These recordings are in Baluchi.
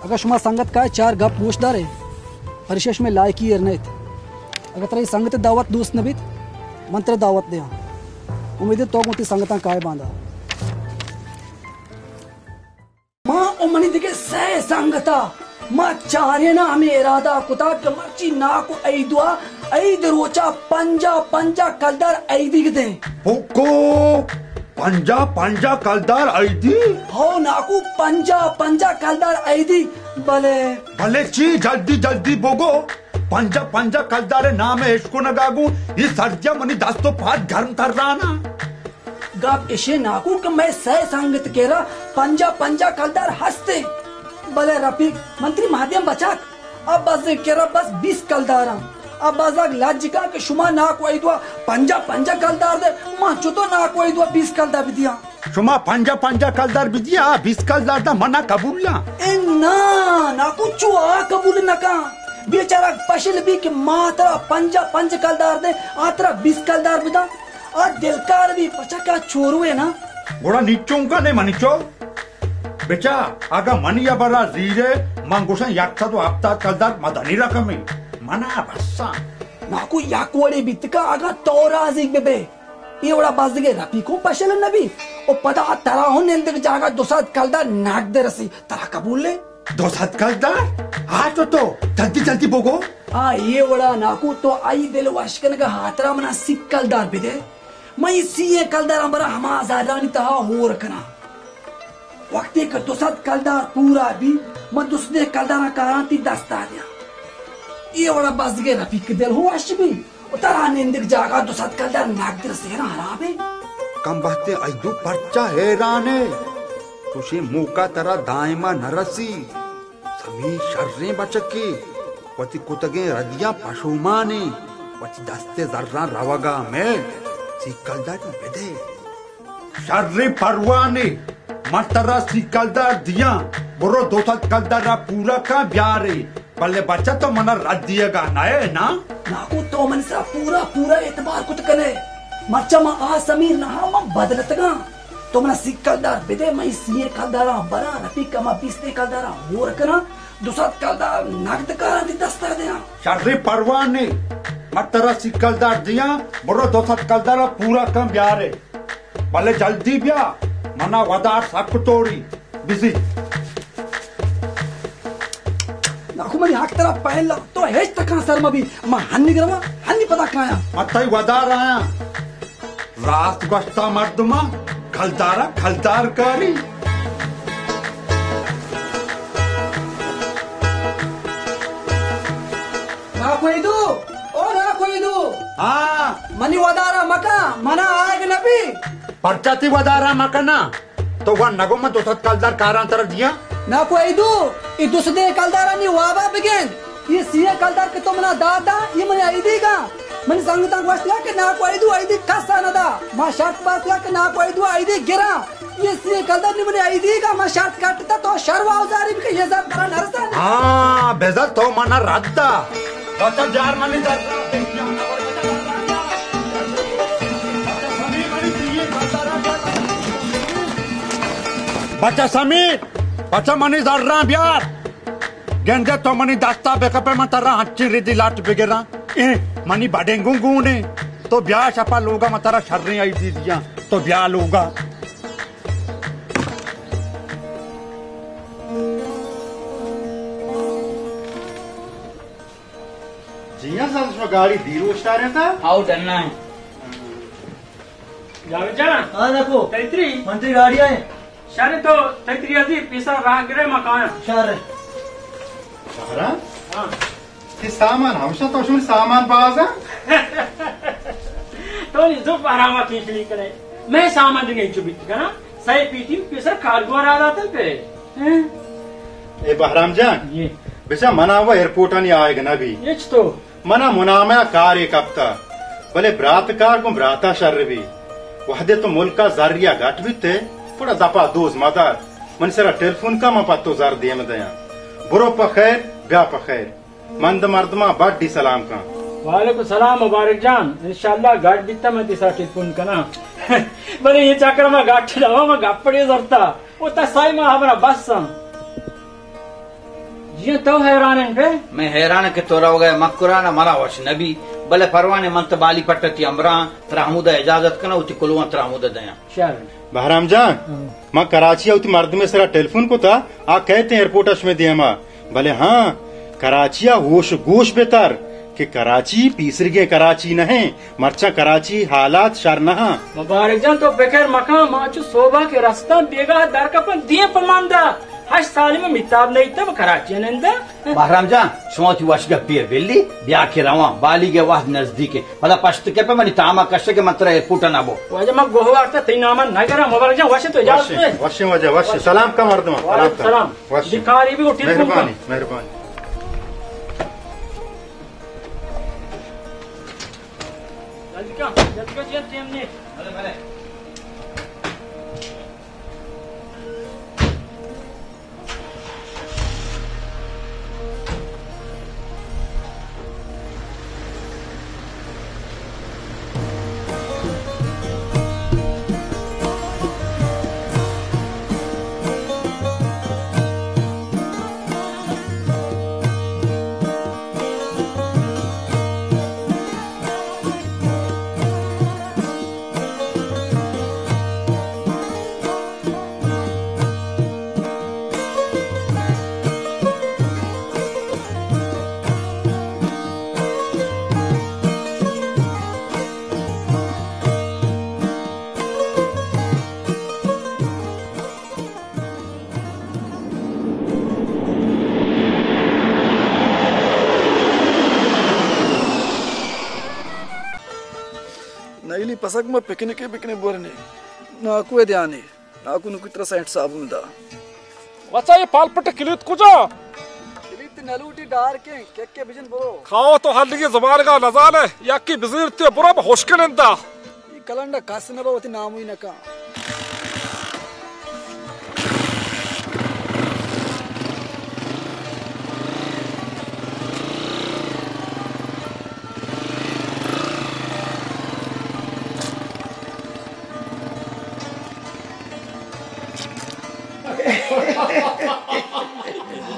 اگاں شما سنگت کائے، چار گپ گوش دارے، پرشش میں لائکی ایر نیت۔ اگاں ترا یہ سنگت دعوت دوست نہ بیت، من ترا دعوت دیاں۔ امید تو گوں تی سنگتاں کائے باندا۔ ما و منی دگہ سئے سنگتا، ما چاریناں ہمے ارادہ کتا کہ مرچی ناکو عیدوا، عید روچا پنجاہ پنجاہ کلدار عیدیگ دیں۔ پکو، پنجاہ پنجاہ کلدار عیدی؟ ہو ناکو، پنجاہ پنجاہ کلدار عیدی۔ بلے۔ بلے چی؟ جلدی جلدی بگو۔ پنجاہ پنجاہ کلدار نام اشکنگا گوں یہ سردیا منی دست و پاد گرم ترانا۔ گپ اشے ناکو کہ مئے سئے سنگت کرا پنجاہ پنجاہ کلدار ہستے۔ بلے رفیق، من تری مہدیم بچک، ابازیں کرا بس بیست کلداراں۔ ابازگ لج کا کہ شما ناکو عیدوا پنجاہ پنجاہ کلدار دے، ما چطور ناکو عیدوا بیست کلدار بدیاں؟ شما پنجاہ پنجاہ کلدار بدیا، بیست کلدار دا منا قبولاں۔ اے نا، ناکو چو آ قبول نکاں۔ بیچارہ پشل بی کہ ما ترا پنجاہ پنجاہ کلدار دے، آ ترا بیست کلدار بداں۔ آ دلکار بی پچکا چوروے نا۔ گڑا نی چون کنے منی چو؟ بچا، اگاں منی ہبرا زیرے، من گوشاں یک سد و ہپتاد کلدار مدنی رقمے۔ منا بساں۔ ناکو یک وڑے بیتکا اگاں تو رازیگ ببے۔ اے وڑا بزگے رفیقوں پشل نبی۔ و پدا ترا ہوں نندگ جاگہ دو سد کلدار نقد رسی۔ ترا قبولے؟ دو سد کلدار؟ ہاں تو تو، جلدی جلدی بگو۔ آ، اے وڑا ناکو تو آئی دل وش کنگا ہاترا منا سی کلدار بدے۔ من اے سی کلداراں برا ہما زرانی تہا ہور کناں۔ وقتی کہ دو سد کلدار پورا بی، من دو سد کلداراں کاراں تی دستا دیاں۔ اے وڑا بزگے رفیق دل ہو وش بی۔ و ترا نندگ جاگہ دو سد کلدار نقد رسینا حرابے۔ کم بہتے ایدو پرچا حیرانے؟ چوشیں موقع ترا دائما نرسی۔ سمی شریں بچکے، وتی کتگیں ردیاں پشومانے، وتی دستے زراں روگا مئے، سی کلداری بدے۔ شریں پروانے، من ترا سی کلدار دیاں، برو دو سد کلدارا پورا کن بیارے۔ بلے بچہ تو منا رد دیگا نئے نا؟ ناکو تو منی سرا پورا پورا اعتبار کت کنے۔ مرچا من آ سمیر نہ ہاں، من بدلتگاں۔ تو منا سی کلدار بدے، من اے سی کلداراں براں، رفیق ما بیست کلداراں ہور کناں، دو سد کلدار نقد کاراں تی دستا دیاں۔ شریں پرواہ نے، من ترا سی کلدار دیاں، برو دو سد کلدارا پورا کن بیارے۔ بلے جلدی بیا، منا ودار سک توڑی۔ بزی۔ ناکو منی حق ترا پہلا، تو ہچ تکان سر مبی، ما ہنی گرما، ہنی پدا کایا۔ ما تئی ودار آیا۔ راست گوشتا مردما، کلدارا کلدار کاری۔ ناکو ایدو، او ناکو ایدو۔ ہاں۔ منی ودارا مکا، منا آئیگ نبی۔ پرچا تی ودارا مکنا؟ تو وان نگو من دو سد کلدار کاراں ترا دیاں۔ ناکو ایدو، ای دو سد کلدارانی وابا بگند۔ ای سی کلدار کہ تو منا داتا، ای منی ایدیگا۔ منی سنگتاں گوشتگا کہ ناکو ایدو ایدی کسا ندا۔ ما شرط بستگا کہ ناکو ایدو ایدی گراں۔ ای سی کلدار نی منی ایدیگا، ما شرط کٹتا تو شر واوزاری بکن، یہ زر ترا نرسانی۔ ہاں، بزر تو منا رد دا۔ بچہ بیار منی زر۔ بچہ سمیر، بچہ منی زراں بیار۔ گندے تو منی دستا بکپے، من ترا ہنچی ردی لٹ بگراں۔ اے منی بڈنگوں گونے۔ تو بیا شپا لوگا، من ترا شریں ایدی دیاں۔ تو بیا لوگا۔ جی ہاں سر، شما گاڑی دیر اوشتارینتا؟ ہاؤ، ڈنا ہے۔ جاوید جان۔ ہاں نکو۔ تیتری۔ من تئی گاڑی آئے۔ شر تو تیتری ازی پیسا راہ گرے مکان۔ شر۔ شہرا؟ ہاں۔ یہ سامان ہمشہ تو شمن سامان بازا؟ تو نی زو پہراما کیشلی کرے۔ میں سامان دگے چو بیت کنا۔ سائے پیٹی پیسا کارگو را داتن پہ۔ ہاں۔ اے بہرام جان، جی۔ بچا منا و ایئرپورٹانی آئیگ نہ بی۔ ہچ تو۔ منا منامہ کارے کپتا، بلے برات کار گوں براتا شر بی۔ وہدے تو ملکا زریا گٹ بیتے، گڑا دپا دوز مدار۔ من سرا ٹیلیفون کا، من پہ تو زر دیم دیاں۔ برو پہ خیر، بیا پہ خیر۔ مند مردماں بڈی سلام کن۔ وعلیکم سلام مبارک جان، انشاءاللہ گٹ بیتا من تیسرا ٹیلیفون کناں۔ بلے یہ چکر ما گٹ نہ، ما گپڑے زرتا۔ او تا سائے ما ہمرا بس ہم۔ تو حیران ئے؟ من حیران کہ تو روگ ئے مکران، منا وش نبی، بلے پروانے من تو بالی پٹ ءَ تئی ہمراہ، ترا ہمودا اجازت کناں، وتی کلوہاں ترا ہمودا دیاں۔ شر۔ بہرام جان، ہاں۔ من کراچی ءَ وتی مردمے سرا ٹیلیفون کتا، آ کئیت ایئرپورٹ ءَ شمے دیما، بلے ہاں، کراچی ءَ ہوش گوش بہ تر کہ کراچی پیسریگیں کراچی نہ انت، مرچاں کراچی حالات شر نہ انت۔ مبارک جان، تو فکر مکن، ما چو صوبہ کہ رستاں بیگاہ در کپن دیم پہ مندا۔ ہشت سالی من میتاب نیتم، کراچی نندا۔ بہرام جان، شما وتی وش گپی ءَ بلی، بیا کہ رواں، بالیگ ءِ وہد نزدیک انت۔ پدا پشت کپے منی تاما کشے کہ من ترا ایئرپورٹ ءَ نہ بو۔ واجہ من گوہ وارتا تئی ناما نہ گراں، مبارک جان، وش تو اجازت وشیں، دے۔ وشیں واجہ، وشیں۔ سلام کا مردم، سلام وعلیکم کا۔ سلام۔ وشیں۔ بیکاری بھی ٹیلیفون کن۔ مہربانی، مہربانی۔ جلدی کن، جلدی کن، جلدی کن۔ بلے، بلے۔ نئیلی پسک ما پکنکے بکنے بورنے۔ ناکو ءِ دیانے۔ ناکو نوکی ترا سینٹ صابون دا۔ وچا یہ پالپٹ کلیت کجا؟ کلیت نلوٹی ڈار کے، کیک کے بجن برو۔ کاو تو ہلگی زبان کا نزانے، یکی بزیر تے برو بہ ہوشکن اندا۔ یہ کلنڈا کس نہ با وتی ناموی نہ کن۔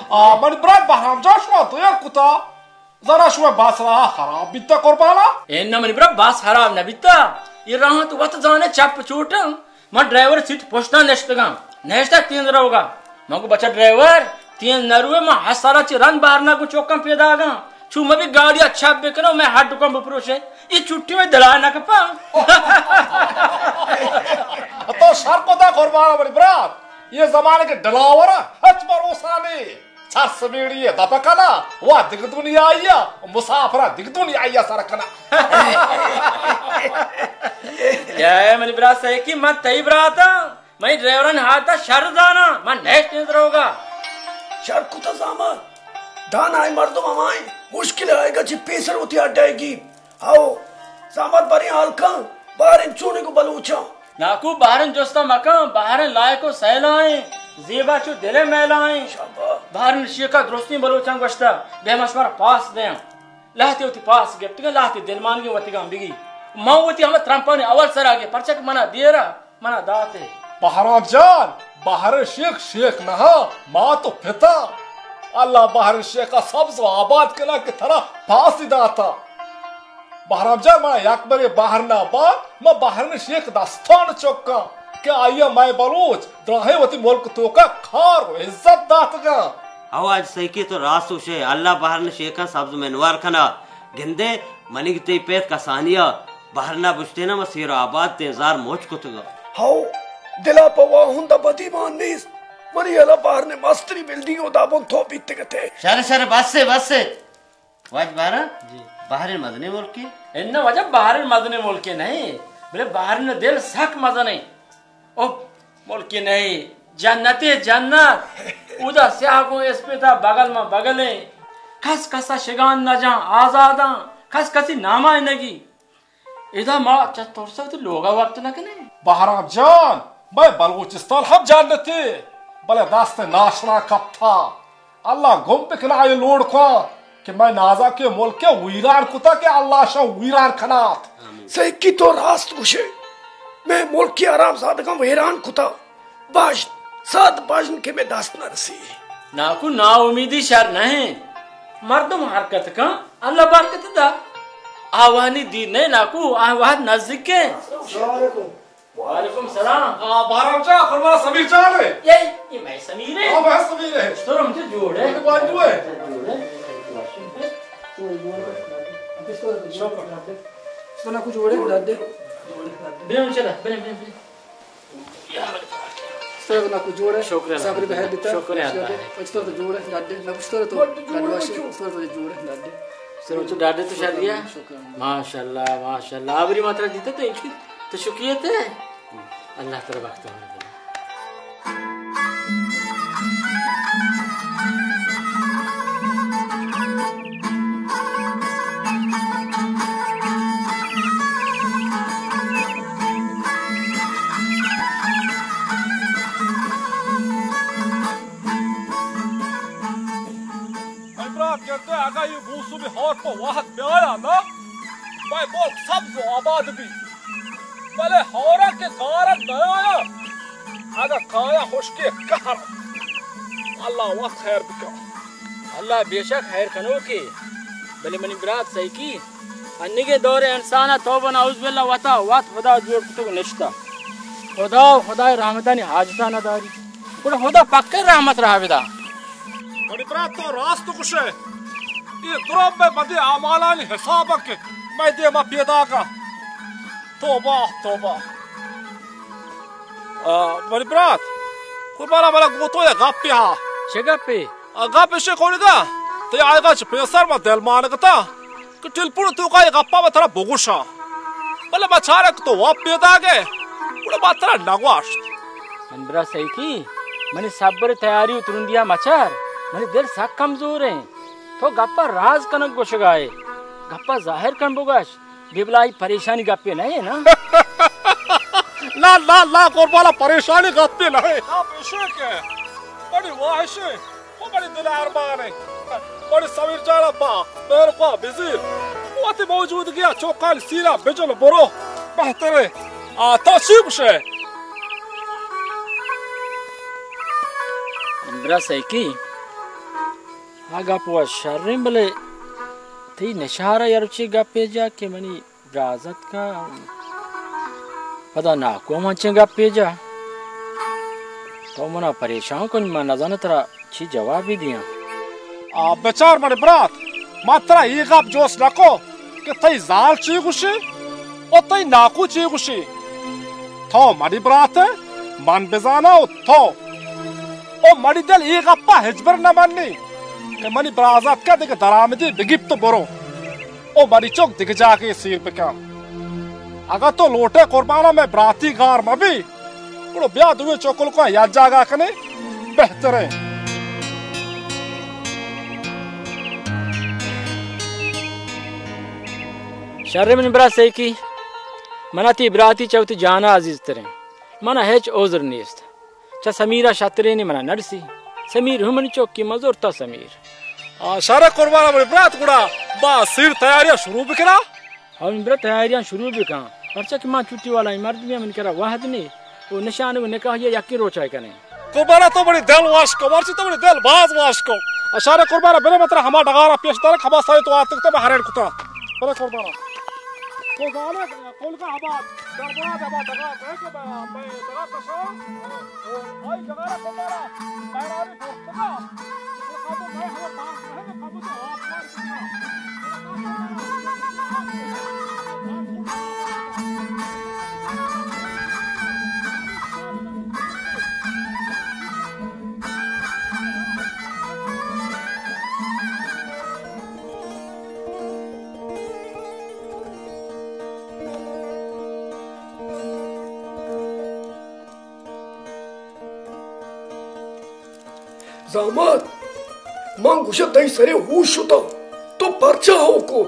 آ، منی برات بہرام جان شما دیر کتا۔ زانا شما بس راہ خراب بیتا قربانا؟ اے نہ منی برا، بس خراب نہ بیتا۔ یہ راہ تو وت زانے چپ چوٹن۔ من ڈرائیور سیٹ پشتا نشتگاں۔ نشتا تیز روگا۔ من گو بچا ڈرائیور، تیز نہ روے، من ہشت سالا چی رند بہر نہ گو چوکاں پیداگاں۔ چو مبی گاڑی چپ بکنو، میں ہڈ کن بپروشے۔ یہ چھٹی میں دلا نہ کپا۔ تو شر کتا قربانا منی برات۔ یہ زمانے کے ڈلاورا ہچ بھروسہ نہیں۔ چرس بیڑی ءَ دپ کنا، وا دگہ دنیائی ءَ، مسافر ءَ دگہ دنیائی ءَ سر کنا۔ یا اے منی برات سیکی، من تئی براتاں، منی ڈرائیورانی حالت ءَ شر زاناں، من نیشت نیز روگا۔ شر کتا زامات، دانائیں مردم ہمائیں، مشکل آئیگا چی پیسر وتی اڈائیگی۔ ہئو، زامات باریں حال کن، باریں چونیں گوں بلوچاں۔ ناکو بحرین جستا مکن، بحرین لائق و سیلائیں، زیبا چو دل میلائیں۔ شاباش۔ بحرین شیخا درستیں بلوچاں گوشتا، بیا ما شمارا پاس دیاں۔ لہتے وتی پاس گپتگاں، لہتے دلمانگیں وتیگاں بگی۔ من وتی ہمے ترمپانی اول سرا گے، پرچا کہ منا دیرا منا داتے۔ بہرام جان، بحرین شیخ شیخ نہ، مات و پتا۔ اللہ بحرین شیخا سبز و آباد کنا کہ ترا پاسی داتا۔ بہرام جان، منا یک برے بحرین ءَ بار، ما بحرین شیخ دستان چکاں کہ آئی ءَ مئے بلوچ دراہیں وتی ملک توکا کار و عزت داتگاں۔ ہو حاج سیکی تو راست گوشے، اللہ بحرین شیخا سبز منوار کنا۔ گندے منی تئی پت کسانی ءَ بحرین ءَ بشتینا ما سیر و آباد تیں زار موچ کتگا۔ ہو، دلا پہ واہند ءَ بدی مان نیست۔ منی اللہ بحرین مستری بلڈنگ و دابون تو بیتگتے۔ شر شر، بس ہے، بس ہے۔ واجہ بارا؟ جی۔ بحرین مزنیں ملکے؟ اناں واجہ، بحرین مزنیں ملکے نہیں، بلے بحرین دل سک مزنیں۔ او ملکے نہیں، جنتے جنت۔ اودا سیاہ گوں اسپیتا بغل ما بغلیں۔ کس کسا شگان نہ جان، آزاداں، کس کسی ناما نگی۔ ادا ما چہ ترس ءَ وتی لوگ ءَ وپت نہ کنیں۔ بہرام جان، مئے بلوچستان ہم جنتے، بلے دست ناشنا کپتا۔ اللہ گم بکن آئی لوڑ کن کہ مئے نازکیں ملک ءَ ویران کتا کہ اللہ شان ویران کنات۔ آمین۔ سیکی تو راست گوشے، مئے ملکی حرام زادگاں ویران کتا۔ بژن، صد بژن کہ مئے دست نہ رسی۔ ناکو، ناامیدی شر نہ ایں۔ مردم حرکت کن، اللہ برکت دا۔ آوانی دیر نہ ایں ناکو، آ وہد نزدیک ایں۔ السلام علیکم۔ وعلیکم سلام۔ آ، بہرام جان، فرما سمیر جان ایں۔ اے، اے مئے سمیر ایں۔ ہاں، مئے سمیر ایں۔ تو ہم تو جوڑ ئے۔ تو بانجو ئے۔ جوڑ ئے۔ شکر۔ تو ناکو جوڑ ئے، داد دے۔ بلے چلا، بلے، بلے، بلے۔ تو ناکو جوڑ ئے۔ شکر اللہ۔ صبر بہت دیتا۔ شکر اللہ۔ تو جوڑ ئے، داد دے۔ ناکو تو، تو جوڑ ئے، داد دے۔ سر تو ڈاڈے تو شادی ہے؟ شکر۔ ماشاءاللہ، ماشاءاللہ۔ آبری ماترا دیتا تو انچی تو شکریہ تے۔ اللہ ترا بخت ہم دے۔ اے برات گندے، اگاں اے موسمی ہور پہ وہد بیایا نا، مئے ملک سبز و آباد بی۔ بلے ہورا کہ گارا نیایا، اگاں کایا ہشکے قہر۔ اللہ وت خیر بکا۔ اللہ بے شک خیر کنوکے۔ بلے منی برات سیکی، انیگیں دور انسان ء توبہ نعوذ باللہ وتا وت خدا جوڑ کتگ نشتہ۔ خدا و خدای رحمتانی حاجتا نداری۔ گڑا خدا پکیں رحمت راہ بدا۔ منی برات تو راست گوشے۔ اے درم مئے بدیں اعمالانی حساب کہ مئے دیما پیداگا۔ توبہ، توبہ۔ آ، منی برات، قربانا منا گوتو یا گپے ہا۔ چے گپے؟ آ، گپ اشے کوڑی دا، تئی آیگا چہ پیسر ما دل مانگتا کہ ٹیلیفون توکا اے گپا ما ترا بگوشاں۔ بلے ما چارک تو واب پیداگ ئے، گڑا ما ترا نگوشت۔ من برا سیکی، منی صبر تیاری و ترندیا مچار، منی دل سک کمزور ایں۔ تو گپا راز کنگ گوشگا ئے، گپا ظاہر کن بگش۔ بے بلائی پریشانی گپے نہ ایں نا؟ نا، نا، نا، قربانا، پریشانی گپے نہ ایں۔ نا، پیشے کہ بڑی واہش ایں، وہ بڑی دل ارمان ایں۔ بڑی سمیر جان ابا، مہرکا بزیر۔ وتی موجودگیا چوکانی سیرا بجن برو، بہتر ایں۔ آ، تو چی گوشے؟ برا سیکی، آ گپ و شریں، بلے تئی نشارا یروچی گپے جا کہ منی برازتکا پدا ناکو ہم انچیں گپے جا۔ تو منا پریشان کنی، من نزاناں ترا چی جوابی دیاں۔ آ، بچار منی برات، ما ترا اے گپ جوست نکو کہ تئی زال چی گوشی و تئی ناکو چی گوشی۔ تو منی برات ئے، من بزاناں و تو۔ او منی دل اے گپا ہچبر نہ منی کہ منی برازاتکا دگہ درآمدے بگیپت و برو۔ او منی چک دگہ جاگہے سیر بکن۔ اگاں تو لوٹئے قربانا مئے براتی گار مبی، گڑا بیا دوئیں چکلکاں یک جاگہ کنیں، بہتر ایں۔ شر منی برا سیکی، منا تئی براتی چہ وتی جانا عزیزتر ایں۔ منا ہچ عذر نیست۔ چہ سمیرا شترینی منا نرسی۔ سمیر ہم منی چکی، من زرتا سمیر۔ آ، شر قربان منی برات، گڑا ما سیر تیاریاں شروع بکناں؟ ہاں منی برات، تیاریاں شروع بکن، پرچا کہ ما چھٹی والا مردمے، منی کرا وہد نے، و نشان و نکاح یہ یکی روچا کنیں۔ قربانا تو منی دل واش کو، مرچی تو منی دل باز واش کو۔ آ، شر قربانا بلے من ترا ہما ڈگارا پیش دارک، ہما سرے تو آتک تو ما ہرین کتا۔ بلے قربانا۔ تو زانے کولگا ہما دربرا دے ہما ڈگار دے کہ میں، میں ڈگار کشاں۔ آئی ڈگارا کمارا، میرانی دوستگا۔ کبو میں ہمے پاس رہے، کبو تو آپ مار کتنا۔ زامات، من گوشاں تئی سرے ہوش شتاں، تو پرچا ہو کو؟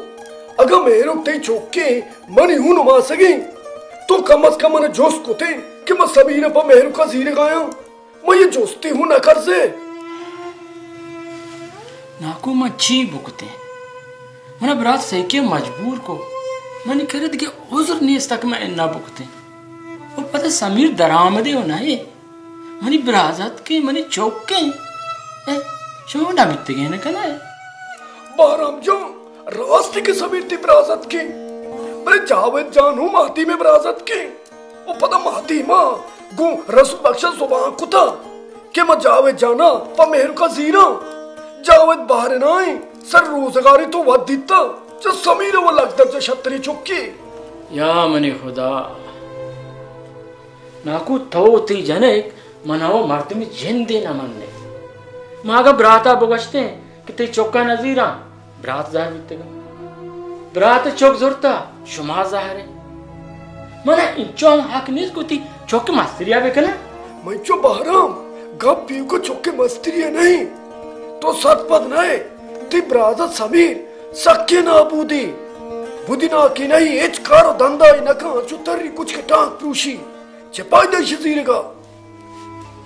اگاں مہرک تئی چوکیں منی ہون ماسگیں، تو کم از کم من جست کتیں کہ من سمیر پہ مہرکا زیرگایاں۔ من یہ جستی ہوں نہ کرزے۔ ناکو من چی بکتیں؟ منا برات سیکے مجبور کو۔ منی کرا دگہ عذر نیست کہ من انا بکتیں۔ و پدا سمیر درآمدے و نہ اے۔ منی برازاتکیں، منی چوکیں۔ شما نہ بیتگین کنئے؟ بہرام جان، راستی کہ سمیر تئی برازتکیں، بلے جاوید جان ہوں مہدیم ءِ برازتکیں۔ و پدا مہدیم ءَ گوں رسول بخش ءَ زبان کتا کہ ما جاوید جان ءَ پہ مہرک ءَ زیراں۔ جاوید بہرنائیں سر روزگارے تو وت دیتا، چہ سمیر ءَ و لک درجہ شتریں چکے۔ یا منی خدا! ناکو، تو و تئی جنک من ءَ و مردمی جندے نہ مننے۔ ما اگاں برات ءَ بگوشتیں کہ تئی چک ءَ نزیراں، برات زہر بیتگاں۔ برات ءَ چک زرتا، شما زہر ئے۔ من ءَ انچو ہم حق نیست کہ وتی چک ءِ مستری ءَ بکناں۔ من چو بہرام، گپ ایوک ءَ چک ءِ مستری ءَ نہیں۔ تو سرپد نہ ئے، تئی برازت سمیر سکیں نابودی، بدیناکی نہیں، ہچ کار و دندائی نہ کن، چو تری کچک ءِ ٹانک پروشی۔ چہ پائدہ ایشی زیرگا؟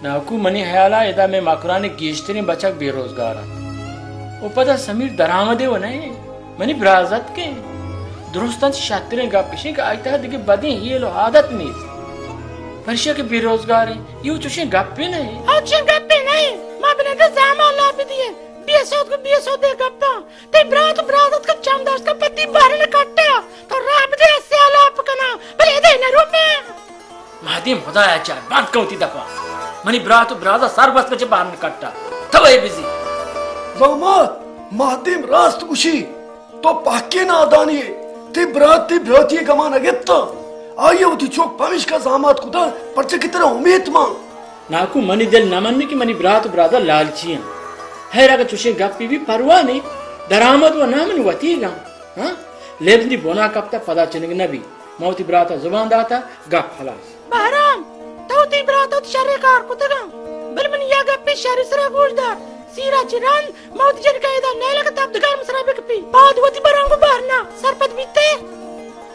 ناکو، منی ہیالا ادا مئے مکرانی گیشتریں بچک بے روزگار انت۔ و پدا سمیر درآمدے و نہ انت۔ منی برازتکیں۔ درست انت، شتریں گپ اشیں کہ آئی تہا دگہ بدیں ہیل و عادت نیست۔ پرشیا کہ بے روزگار انت، ایو چوشیں گپے نہ انت۔ او چوشیں گپے نہ انت۔ ما بنندے زاما لاپ دیئے۔ بے سود کو بے سودے گپاں۔ تئی برات و برازتک چم داشت کن پہ تئی بہرن کٹا۔ تو راہ بدے سیالاپ کناں، بلے ادے نہ روپے۔ مہدیم، خدایا چار، بند کن وتی دپا۔ منی برات و برازا سر بست کن چہ بہرن کٹا۔ تو اے بزی۔ زامات، مہدیم راست گوشی۔ تو پہکیں نادانی ئے۔ تئی برات تئی براتی گما نہ گپتا۔ آئی ءَ وتی چک پمیشکا زامات کتا، پرچہ کہ ترا امیت مان۔ ناکو، منی دل نہ منی کہ منی برات و برازا لالچی انت۔ ہیر اگہ چوشیں گپی بی پرواہ نی، درآمد و نہ من وتیگاں۔ ہاں؟ لبز نی بنا کپتا، پدا چنگ نہ بی۔ ما وتی براتا زبان داتا، گپ ہلاس۔ بہرام، تو تئی برات وت شریں کار کتگاں، بلے من یا گپے شری سرا گوش دار۔ سیرا چہ رند ما وتی جنکا ادا نیلہ کہ تب دگرم سرا بکپی۔ پاد وتی برانگو بہرنا سرپد بیتے۔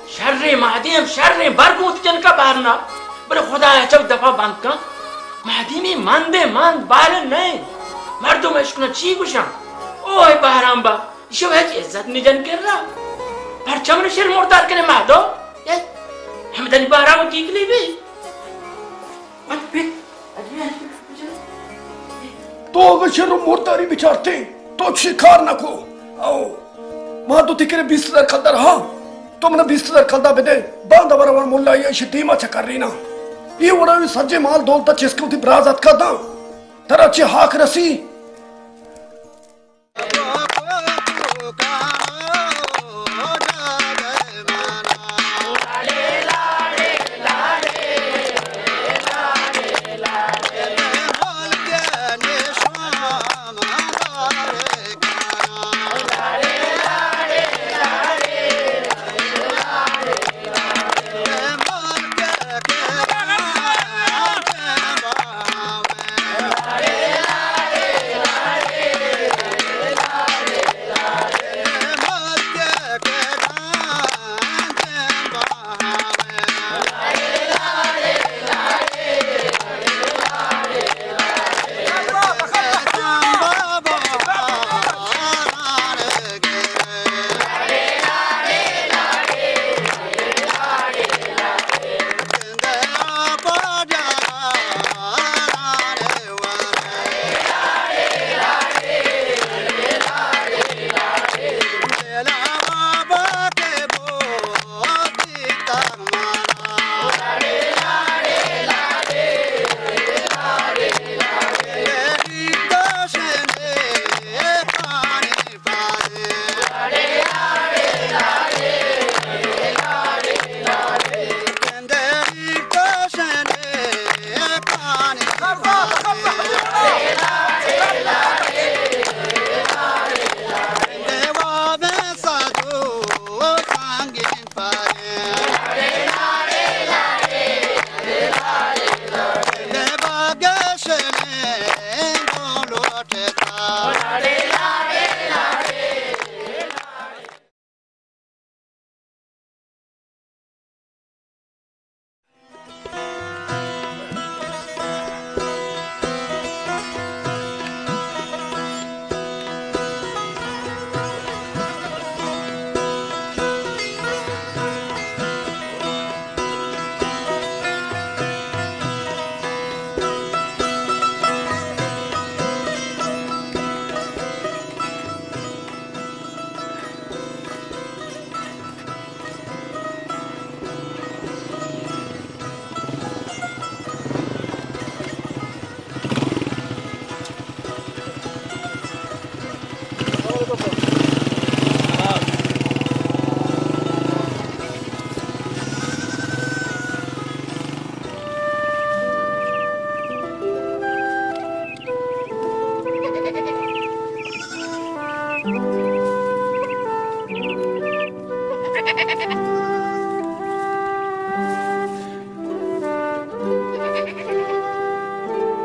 شریں مہدیم، شریں، بر گوں وتی جنکا بہرنا۔ بلے خدایا چو دپا بند کن۔ مہدیمی مندے مند بارے نئے۔ مردم اشکنا چی گوشاں؟ اوئے بہرام با۔ ایشی ءَ ہچ عزت نی جن کرا۔ پرچا من شر مردار کنے مہدو؟ اے، ہمدانی بہرام ءَ کیکلی بی۔ تو اگہ شر مرداری بچارتے، تو چی کار نہ کو۔ او، مہدو تئی کرے بیست ہزار کلدار ہا۔ تو من بیست ہزار کلدار بدے، باندا برا ور ملائی ایشی دیما چکر رینا۔ یہ وڑا سجے مال دولت چسکو تئی برازتکا داں۔ ترا چی حق رسی؟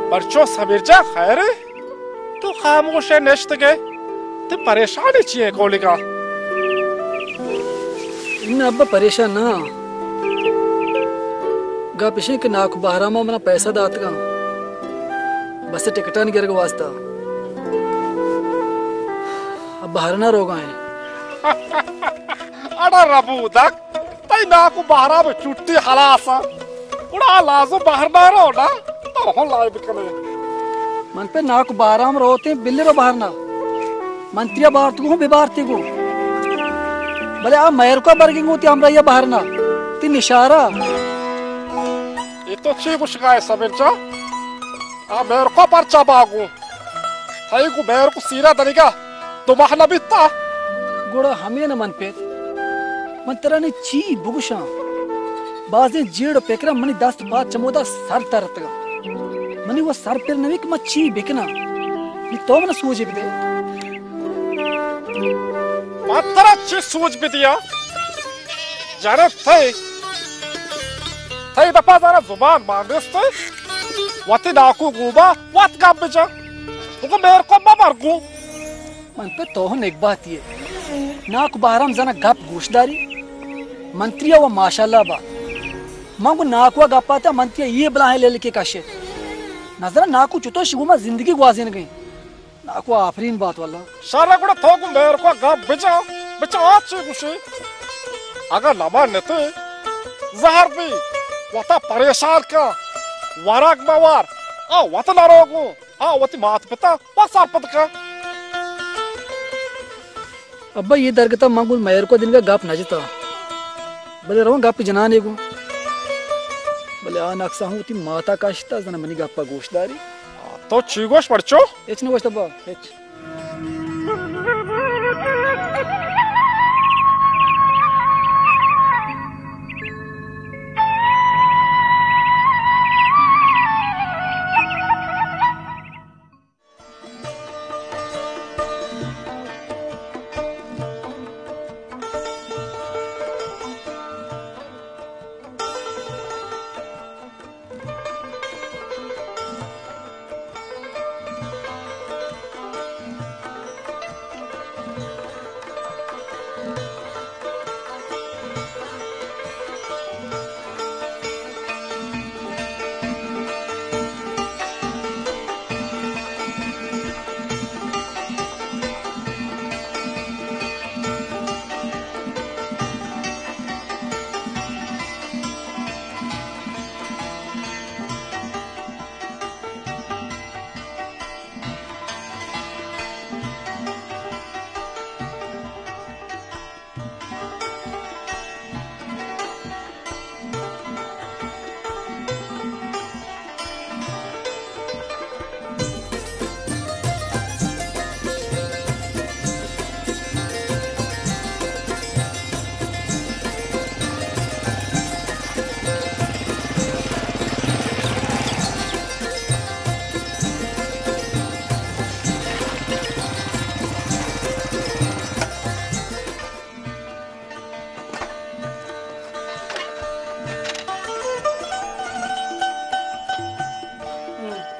پرچو سمیر جان، خیر ئے؟ تو خاموش ئے نشتگ ئے؟ تئی پریشانی چی ئے کولگا؟ اناں ابا، پریشان نہ آں۔ گپ اش انت کہ ناکو بہرام ءَ منا پیسہ داتگاں بس ءِ ٹکٹانی گرگ ءِ واسطہ۔ ابا بہرنا روگا ایں۔ اڑا ربودک، تئی ناکو بہرام ءِ چھٹی ہلاس انت۔ گڑا آ لازم بہرنا رو نا، تو ہوں لائب کنے۔ من پہ ناکو بہرام روتیں، بلے رو بہرنا۔ من تریا بارتگوں، بہ بارتگوں۔ بلے آ مہرکا برگیں گوں تئی ہمراہی ءَ بہرنا۔ تئی نشارہ۔ اے تو چی گوشگا ئے سمیر جان؟ آ مہرکا پرچا باگوں؟ تئی گوں مہرکو سیرا دنیگا دو ماہ نہ بیتا۔ گڑا ہمے نہ من پت۔ من ترا نی چی بگوشاں؟ بازیں جیڑ ءُ پکراں منی دست ءُ پاد چمودا سر ترتگاں۔ منی وَ سر پر نہ بی کہ من چی بکناں۔ نی تو من سوجے بدے۔ من ترا چی سوج بدیاں؟ جنت تئی، تئی دپا زاناں زبان باندست ئے۔ وتی ناکو گوما وت گپ بجن۔ بگو مہرکو مبر گوں۔ من پہ تو ہوں نگباتی ئے۔ ناکو بہرام زاناں گپ گوش داری۔ من تریا وَ ماشاءاللہ با۔ من گوں ناکو ءَ گپ آتاں، من تریا اے بلاہیں لیلکے کشت۔ نظر ناکو چطور شی گوما زندگی گوازینگیں۔ ناکو آفرین بات واللہ۔ شر گڑا تو گوں مہرکو گپ بجا، بچا آ چی گوشی؟ اگاں نہ منتے، زہر بی، وتا پریشان کن، ورگ مہ وار، آ وت نہ روگوں، آ وتی مات پتا پہ سرپد کن۔ ابا، اے درگتا من گوں مہرکو دنگا گپ نہ جتا۔ بلے رواں گپ جنانے گوں۔ بلے آ نقصہ ہوں وتی ماتا کشتا، زاناں منی گپا گوش داری۔ تو چی گوش پرچو؟ ہچ نہ گوشت ابا، ہچ۔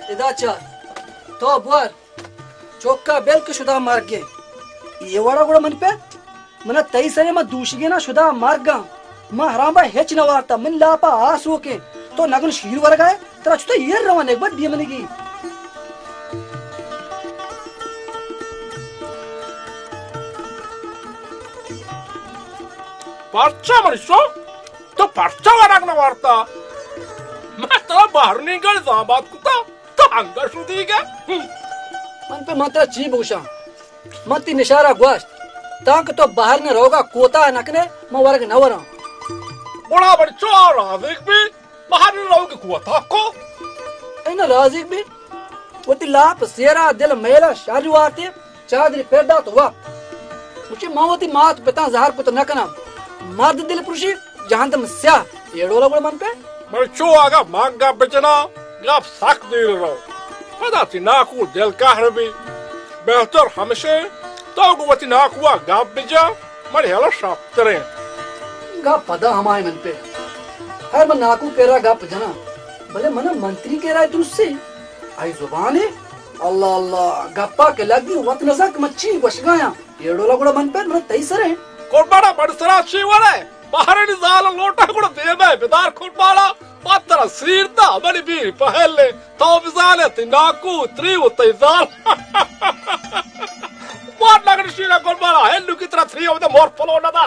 ادا چار، تو بور، چوکا بل کہ شدا مرگیں۔ اے وڑا گڑا من پہ، منا تئی سرے ما دوشگینا شدا مرگاں۔ ما حرام با ہچ نہ وارتا، من لاپا آسوکیں۔ تو نگن شیر ورگائے، ترا چطور ایر روان ایک بار دیمنگی۔ پرچا منی سو؟ تو پرچا ورگ نہ وارتا؟ من ترا بہر نیگل زامات کتا، تو انگا شدیگا۔ من پہ من ترا چی بگوشاں؟ من تی نشارا گوشت، تانکہ تو بہر نہ روگا کوتاہ نہ کنے، من ورگ نہ وراں۔ گڑا بڑ چو راضیگ بی، بہر نہ روگی کوتاہ کو۔ اے نہ راضیگ بی، وتی لاپ سیرا دل میلا شر وارتے، چادری پر دات وپت۔ مچی من وتی مات پتاں زہر پت نہ کناں۔ مرد دل پروشی، جہندم سیاہ، اے ڈولا گڑا من پہ۔ من چو آگا من گپ بجنا، گپ سک دیر رو۔ پدا تی ناکو دل قہر بی۔ بہتر ہمشے، تو گو وتی ناکوا گپ بجا، من ہیلا شرتریں۔ کا پدا ہمائے من پہ۔ خیر، من ناکو کرا گپ جناں، بلے من منتری کرا درستی۔ آئی زبان ہے۔ اللہ اللہ، گپا کہ لگی وت نزا کہ من چی گوشگایاں۔ یہ ڈولا گڑا من پہ، من تئی سر ہے۔ قربانا بڑ سرا چی وڑے؟ بہرنی زال لوٹا گڑا دیما بدار قربانا۔ پتر سیر دا منی بیر پہلے۔ تو بزانے تئی ناکو تری و تئی زال۔ مار نگن شیرا قربانا، ہلو کی طرح تری و مور پلو ندا۔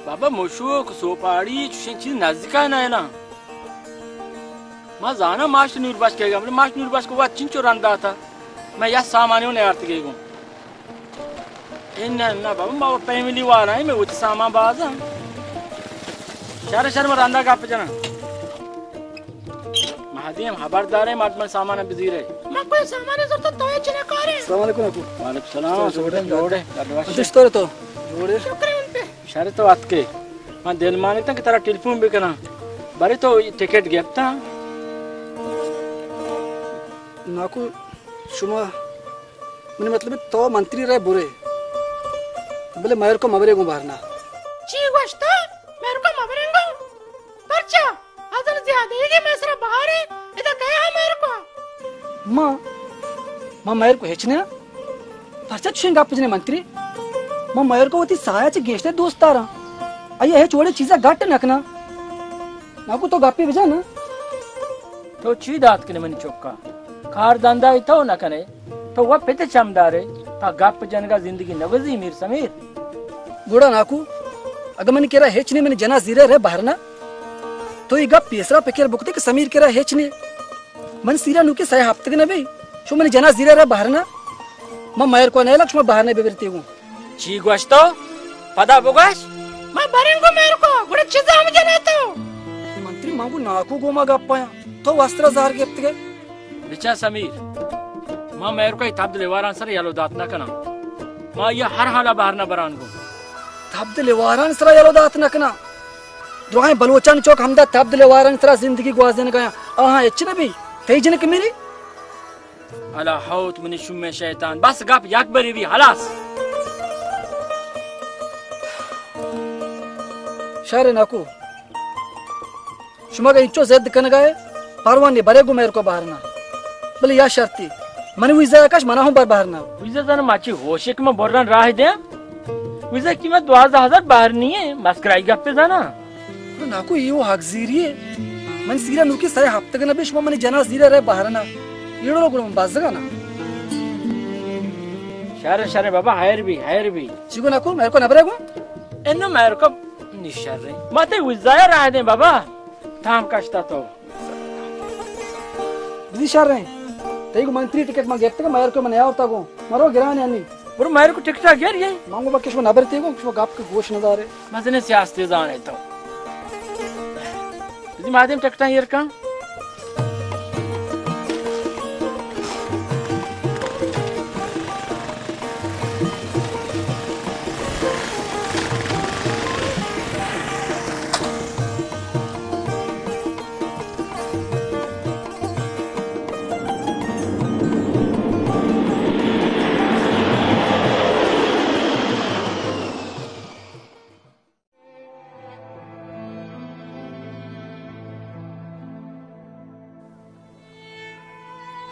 بابا، مشوک، سوپاڑی، چوشیں چیز نزدیکا نہ اینا۔ ما زانا ماش نور بخش کہیگا، بلے ماش نور بخش کو وت چنچو رند داتا۔ میں یا سامانی نیارتگے گوں۔ اے نہ، نہ بابا، ما فیملی والا ہیں، میں وتی سامان باز ہیں۔ شر، شر، میں رندا گپ جناں۔ مہدی ہم خبردار ہے، مردم سامان بزیرے۔ ما کوئی سامان زرت تو چنے کارے۔ السلام علیکم ابو۔ وعلیکم السلام، سوڑے، جوڑے، گڈ وش۔ دشتور تو۔ جوڑے۔ شکر ہے ان پہ۔ شر تو اتکے۔ من دل مانگتا کہ ترا ٹیلیفون بکناں۔ بارے تو ٹکٹ گپتا؟ ناکو، شما، منی مطلب تو منتری رہ برے، بلے مہر کو مبرے گوں بہرنا۔ چی گوشتا؟ مہر کو مبرے گوں؟ پرچا؟ ازل زیادہ یہ کہ میں سرا بہارے، ادا کہے ہاں مہر کو؟ ما، ما مہر کو ہچ نہ۔ پرچا چشیں گپ جنے منتری؟ ما مہر کو وتی سایا چہ گیشتر دوست داراں۔ آئی ہچ وڑے چیزا گٹ نہ کناں۔ ناکو تو گپے بجن نا۔ تو چی دات کنے منی چکا؟ کار دندائی تو نہ کنے؟ تو و پت چم دارے؟ پا گپ جنگا زندگی نگوزی میر سمیر۔ گڑا ناکو، اگہ منی کرا ہچ نے منی جنا زیرے رہ بہرنا، تو یہ گپ پیسرا پکر بکتے کہ سمیر کرا ہچ نے۔ من سیرا نوکے سئے ہفتگ نہ بی، شما منی جنا زیرا را بہر نہ۔ من مہر کو نہ لگ، شما بہر نہ ببرتے گوں۔ چی گوشتو؟ پدا بگوش۔ ما برن گو مہر کو، گڑا چیزا ہم جنے تو۔ منتری من گو ناکو گو ما گپایا، تو وسترا زہر گپتگے۔ بچا سمیر، ما مہر کو تبد لیواران سر یلو دات نہ کناں۔ ما یہ ہر حالا بہر نہ بران گو۔ تبد لیواران سر یلو دات نہ کناں۔ درائیں بلوچانی چوک ہمدا تبد لیوارانی سرا زندگی گوازینگایاں۔ آہاں ہچ نہ بی۔ تئی جنک میری؟ الا ہوت منی شومیں شیطان۔ بس گپ یک بری بی، ہلاس۔ شر نکو۔ شما اگہ انچو ضد کنگائے، پرواہ نی، برے گوں مہر کو بہر نہ۔ بلے یا شرطی، منی ویزا کش، منا ہوں بر بہر نہ۔ ویزا زن ماچی ہوشک من برن راہ دیں۔ ویزا قیمت دوازدہ ہزار بہر نی ہے، مسکرائی گپے زانا۔ ناکو، ایو حق زیری ہے۔ من سیرا نوکی سئے ہفتگ نہ بی، شما منی جنا زیرا رہ بہر نہ۔ ایڑو لوگ من بزگا نہ۔ شر، شر بابا، خیر بی، خیر بی۔ چی گو ناکو، مہر کو نبرے گو؟ انو مہر کو نی شر ہے۔ ما تے ویزایا راہ دیں بابا۔ تام کشتا تو۔ بزی شر ہیں۔ تئی گو منتری ٹکٹ ما گپتگ، مہر کو من نیاورتا گو۔ مرو گران انی۔ برو مہر کو ٹکٹا گر یہ۔ من گو بکش کو نبرتے گو، شما گپ کے گوش ندارے۔ مزنے سیاستی زانے تو۔ بزی مادیم ٹکٹا ایر کن۔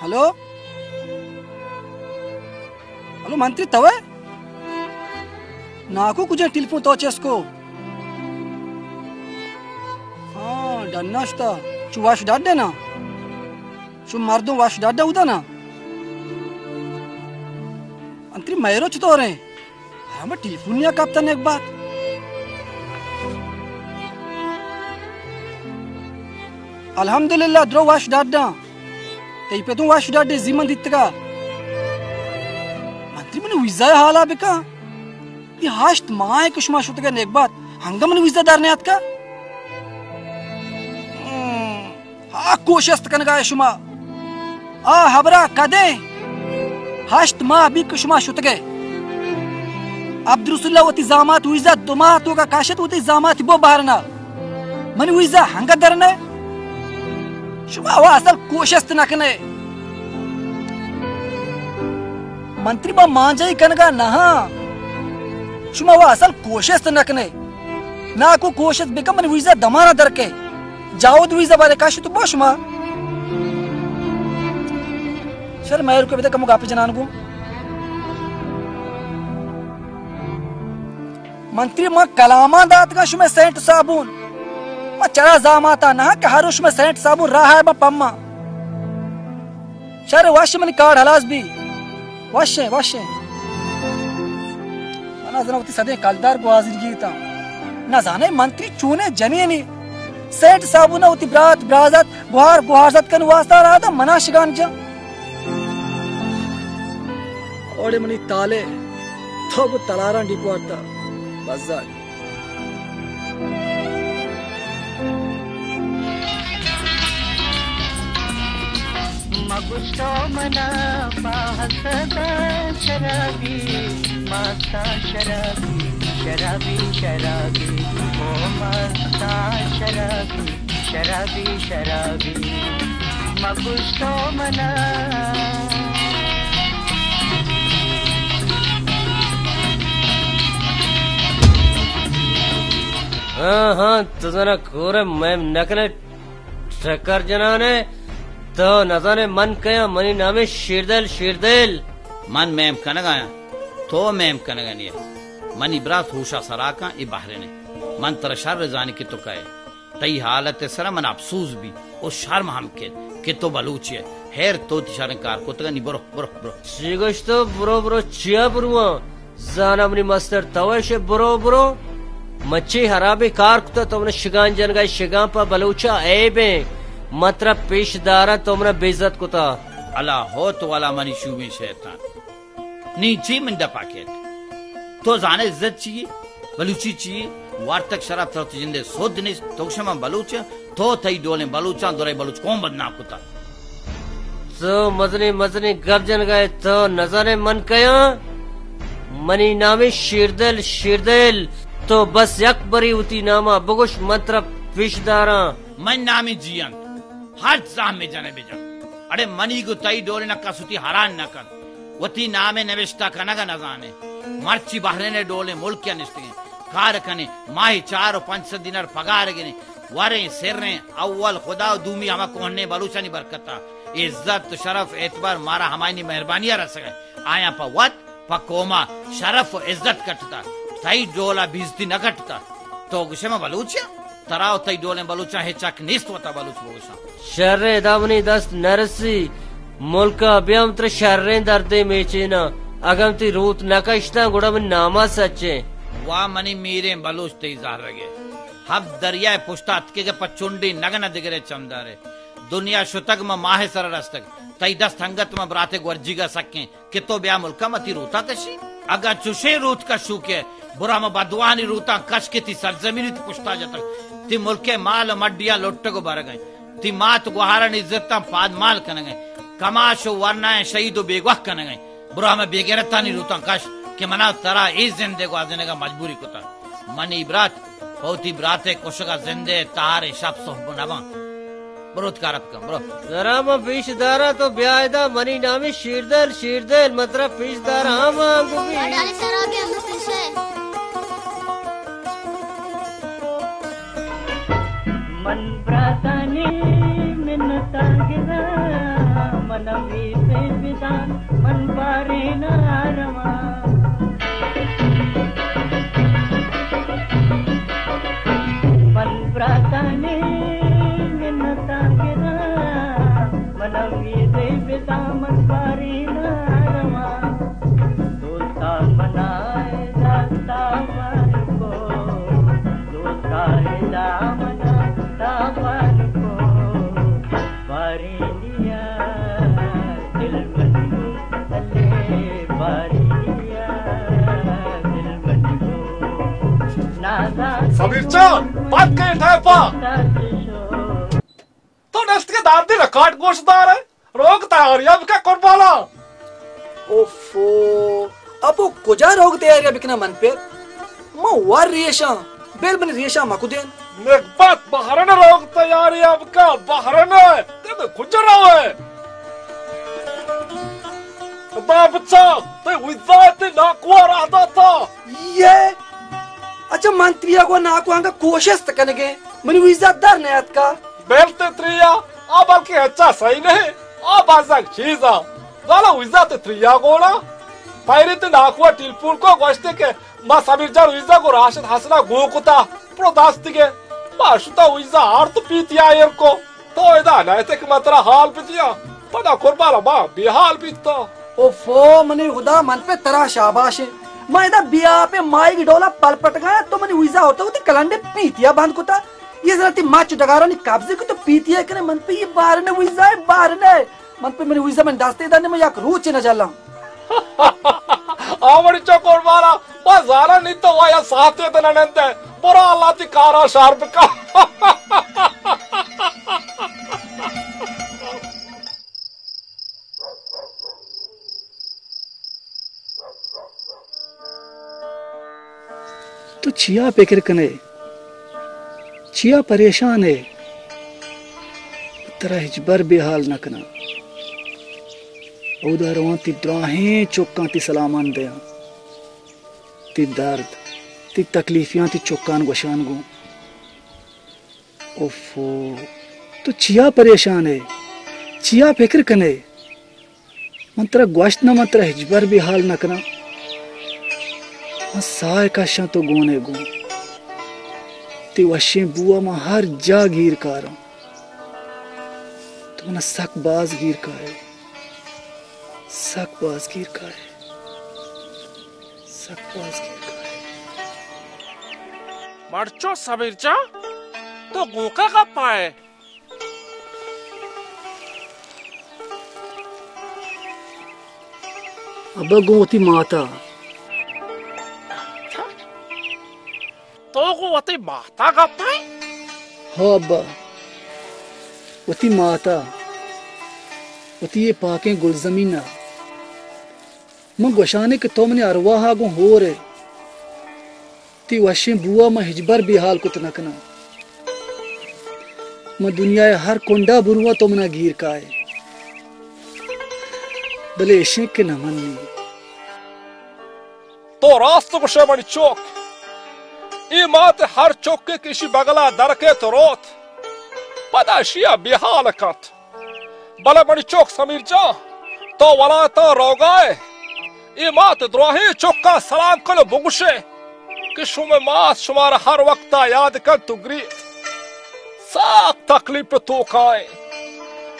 ہلو؟ ہلو، منتری توئے؟ ناکو کجا ٹیلیفون تو چست کو؟ ہاں، ڈنا شتا۔ چو واش ڈڈ نا؟ چو مردم واش ڈڈ اودا نا؟ منتری مہرو چطور ہیں؟ ہمے ٹیلیفونیا کپتن یک بات۔ الحمدللہ، درو وش ڈڈاں۔ تئی پتوں وش ڈڈے زی من دیتگا۔ منتری منی ویزا حالا بکن۔ یہ ہشت ماہ کہ شما شتگے نیک بات، ہنگا منی ویزا در نیاتکا۔ ہم۔ آ کوشست کنگا شما۔ آ ہبرا کدے؟ ہشت ماہ بی کہ شما شتگے۔ عبدالرسول اللہ وتی زامات ویزا دو ماہ توکا کاشت، وتی زامات بو بہرنا۔ منی ویزا ہنگا درنے؟ شما وا اصل کوشست نکنے۔ منتری ما مانجائی کنگا نہاں۔ شما وا اصل کوشست نہ کنے۔ ناکو کوشست بکن، من ویزا دمانا در کے۔ جاؤد ویزا بارے کاشی تو بو شما۔ شر مہر کو بدے کمو گاپی جنان گو۔ منتری، من کلامان داتگاں شمئے سینٹ صابون۔ من چرا زاماتا نہ کہ ہر روچ شمئے سینٹ صابون راہ ء بہ پما۔ شر وش منی کارڈ ہلاس بی۔ وشیں، وشیں۔ من نزاناں وتی سدیں کلدار گوازینگی تاں۔ نزانے منتری چونیں جنینی۔ سینٹ صابون وتی برات، برازت، گوہار، گوہارزت کن واسطہ را دا منا شگان جا۔ اوڑے منی تالے، تو گو تلاراں ڈیپ وارتا، بزاگ۔ مگوش تو منا پہ حسدا شرابی، ماستا شرابی، شرابی، شرابی، او ماستا شرابی۔ شرابی، شرابی، مگوش تو منا۔ ہاں، ہاں، تو زنا کور میم نکنے ٹکر جنانے۔ تو نزانے من کیا، منی نام شیردل، شیردل۔ من میم کنگایا، تو میم کنگا نہیں۔ منی برات ہوشا سراکاں، ای بحرین ہے۔ من ترا شر زانی کہ تو کئے۔ تئی حالت ء سرا من افسوس بی و شرم ہم کیت کہ تو بلوچے ئے۔ ہیر تو وتی شریں کار کتگ، نی برو، برو، برو۔ چی گوشتو؟ برو، برو، چیا برواں؟ زانا منی مستر تو اش، برو، برو۔ من چی ہرابیں کار کتا تو من شگان جنگا، شگان پہ بلوچا عیبیں۔ من ترا پیش داراں تو منا بے عزت کتا۔ الا ہو تو والا منی شومیں شیطان۔ نی چی من دپا کیت؟ تو زانے عزت چی؟ بلوچی چی؟ وارتگ شرف ترا تو جندے سود نیست۔ تو گوشے من بلوچ آں، تو تئی ڈولیں بلوچاں درے بلوچ قوم بدنام کتا۔ تو مزنیں مزنیں گپ جنگا ئے، تو نزانے من کیاں؟ منی نام شیردل، شیردل۔ تو بس یک بری وتی ناما بگوش، من ترا پیش داراں۔ من نامی جیئند۔ ہرچ زہمے جنے بجن۔ اڑے منی گو تئی ڈولیں کس وتی ہران نہ کنت۔ وتی نامے نوشتہ کنگ ء نزانے۔ مرچی بحرین ء ڈولیں ملک ء نشتگیں۔ کار کنیں، ماہی چار و پنچ سد دینار پگار گریں۔ وریں، سریں، اول خدا و دومی ہما کوہنیں بلوچانی برکت ء۔ عزت، شرف، اعتبار مارا ہمایانی مہربانی ء رسگ ء۔ آیاں پہ وت پہ قوما شرف و عزت کٹتا، تئی ڈولا بیزتی نہ کٹتا۔ تو گوشے من بلوچ آں؟ ترا و تئی ڈولیں بلوچاں ہچ حق نیست وتا بلوچ بگوشاں۔ شریں، ادا منی دست نرسی، ملکا بیام ترا شریں دردے میچیناں۔ اگاں تئی روت نہ کشتاں گڑا من ناما سچیں۔ وا منی میریں بلوچ تئی زہرگے۔ ہفت دریائے پشتا اتکگے پہ چنڈی نگن دگرے چمدارے۔ دنیا شتگ من ماہ سر رستگ۔ تئی دست ہنگت من براتے گورجیگا سکیں۔ کہ تو بیا ملکا متی روتاں کشی۔ اگاں چوشیں روت کشوکے، برو ہما بدواہانی روتاں کش کہ تی سرزمینی تی پشتا جتگ۔ تی ملکے مال و مڈیاں لٹگ و برگ انت۔ تی مات گوہارانی عزتاں پادمال کنگ انت۔ کماش و ورنائیں شہید و بیگواہ کنگ انت۔ برو ہما بیگیرتانی روتاں کش کہ منا ترا اے زندے گوازینگا مجبوری کتگ۔ منی برات پہ وتی برات ء کشگ ء زند ء تہاریں شپ سہب نہ باں۔ برو وت کار ء بکن، برو۔ زرا من پیش داراں، تو بیا ادا، منی نامی شیردل، شیردل، من ترا پیش داراں، ہاں، من گوی۔ اڑے شرابی ہم پیش ہے۔ من براتانی منتاں گراں، من امیت بدان، من بارین آرواں۔ من براتانی منتاں گراں، من امیت بدان، من بارین آرواں۔ دوستا منا دستا بار کو، دوستا ادا منا دستا بار کو۔ بارینیا دل بندو، الے بارینیا دل بندو۔ نازا سمیر جان، بند کن ٹیپا۔ تو نشت کے دار دی ریکارڈ گوش دار ہے۔ روگ تیاری اب کیا قربانا؟ اوفو، ابو کجا روگ تیاری اب کنا من پر؟ من ور ریشاں، بل منی ریشاں مکدین۔ نگبت بہرن روگ تیاری اب کا بہرن ہے، تم کجا روے؟ خدا بچا، تے ویزا تے ناکوا رہ داتا۔ یہ، اچھا، من تریا گو ناکو انگا کوشست کنگے، منی ویزا در نیاتکا۔ بل تے تریا، آ بلکہ اچھا صحیح نہیں، آ بازگ چیزا۔ زالا ویزا تے تریا گونا۔ پیری تے ناکو ٹیلیفون کو گوشتے کہ ما سمیر جان ویزا کو راشد حسنا گو کتا، پرو داستگے۔ ما شتا ویزا آرت پیتیا ایر کو۔ تو ادا نہ اتئے کہ من ترا حال بدیاں، پدا قربان ما بے حال بیتا۔ اوفو منی خدا، من پہ ترا شاباش ایں۔ من ادا بیا پہ مائی ڈولا پل پٹگایا، تو منی ویزا ہوتا ہوتی کلنڈے پیتیا بند کتا۔ یہ ذرا تی مچ ڈگارانی قبضے کو تو پیتیا کنے، من پہ یہ بارنے ویزا ہے، بارنے۔ من پہ منی ویزا من دستے دنے، من یک روچے نہ جلاں۔ آ وڑی چو قربانا، ما زانا نی تو وایا ساعتے دے نہ نندے۔ برا اللہ تی کارا شر بکا۔ تو چیا پکر کنے؟ چیا پریشان ئے؟ ترا ہچبر بے حال نہ کناں۔ اودا رواں تی دراہیں چکاں تی سلامان دیاں۔ تی درد، تی تکلیفیاں تی چکان گوشان گوں۔ اوفو، تو چیا پریشان ئے؟ چیا پکر کنے؟ من ترا گوشت نہ، من ترا ہچبر بے حال نہ کناں۔ من ساہ کشاں تو گونے گوں۔ تی وشیں بوا من ہر جا گیر کاراں۔ تو منا سک باز گیر کائے۔ سک باز گیر کائے۔ سک باز گیر کائے۔ مرچو سمیر جان، تو گوں کئے گپا ئے؟ ابا گوں وتی ماتا۔ تو گوں وتی ماتا گپا ئے؟ ہو ابا، وتی ماتا، وتی یہ پاکیں گلزمینا۔ من گوشانے کہ تو منی ارواہا گوں ہور ئے۔ تی وشیں بوا من ہچبر بے حال کت نہ کناں۔ من دنیا ء ہر کنڈا برواں تو منا گیر کائے۔ بلے اشیں کہ نہ منی۔ تو راست گوشے منی چک۔ اے مات ہر چکے کہ اشی بگلا درکیت روت، پدا اشیا بے حال کنت۔ بلے منی چک سمیر جان، تو ولاتاں روگائے، اے مات دراہیں چکاں سلام کن و بگوشے کہ شمئے مات شمارا ہر وقتا یاد کنت و گریت۔ سک تکلیف توکائیں۔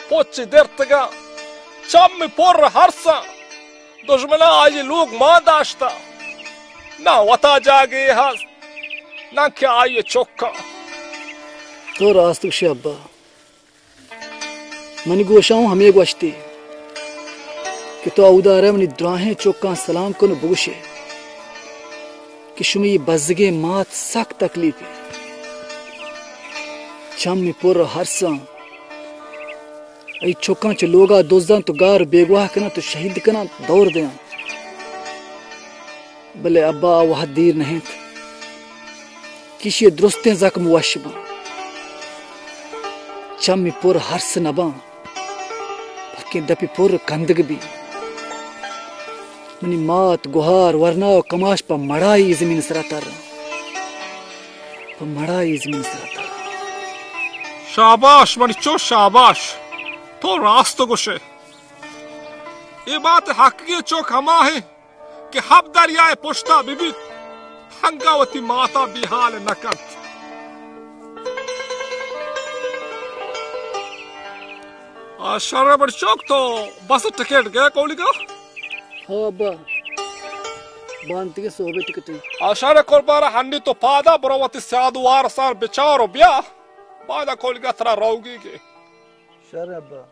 پچ درتگاں، چم پر ہرساں، دژمناں آئی لوگ مان داشتہ، نہ وتا جاگے ہست، نہ کہ آئی چکاں۔ تو راست گوشے ابا۔ منی گوشاں ہوں ہمے گوشتی کہ تو اودا رہ منی دراہیں چکاں سلام کن و بگوشے کہ شمئے بزگیں مات سک تکلیف ء، چم پر ہرساں، ای چکاں چہ لوگا دزاں تو گار بیگواہ کناں تو شہید کناں دور دیاں۔ بلے ابا، آ وہد دیر نہ انت کہ ایشی ء درستیں زخم وش باں۔ چمی پر ہرس نہ باں، بلکیں دپی پر کندگ بی۔ منی مات، گہار، ورنا و کماش پہ مڑائی زمین سرا تر، پہ مڑائی زمین سرا تر۔ شاباش منی چو، شاباش، تو راست گوشے۔ اے بات حقگیں چک ہما انت کہ ہپت دریائے پشتا بہ بیت، ہنگا وتی ماتا بیحال نہ کنت۔ آ، شر بڑ چک، تو بس ٹکٹ گئے کولیگا؟ ہو ابا، بانتی کے صحبے ٹکٹ۔ آ، شر قربان، ہنی تو پادا برو وتی سیاد وارسان بچار و بیا، بادا کولیگا ترا روگی گے۔ شر ابا۔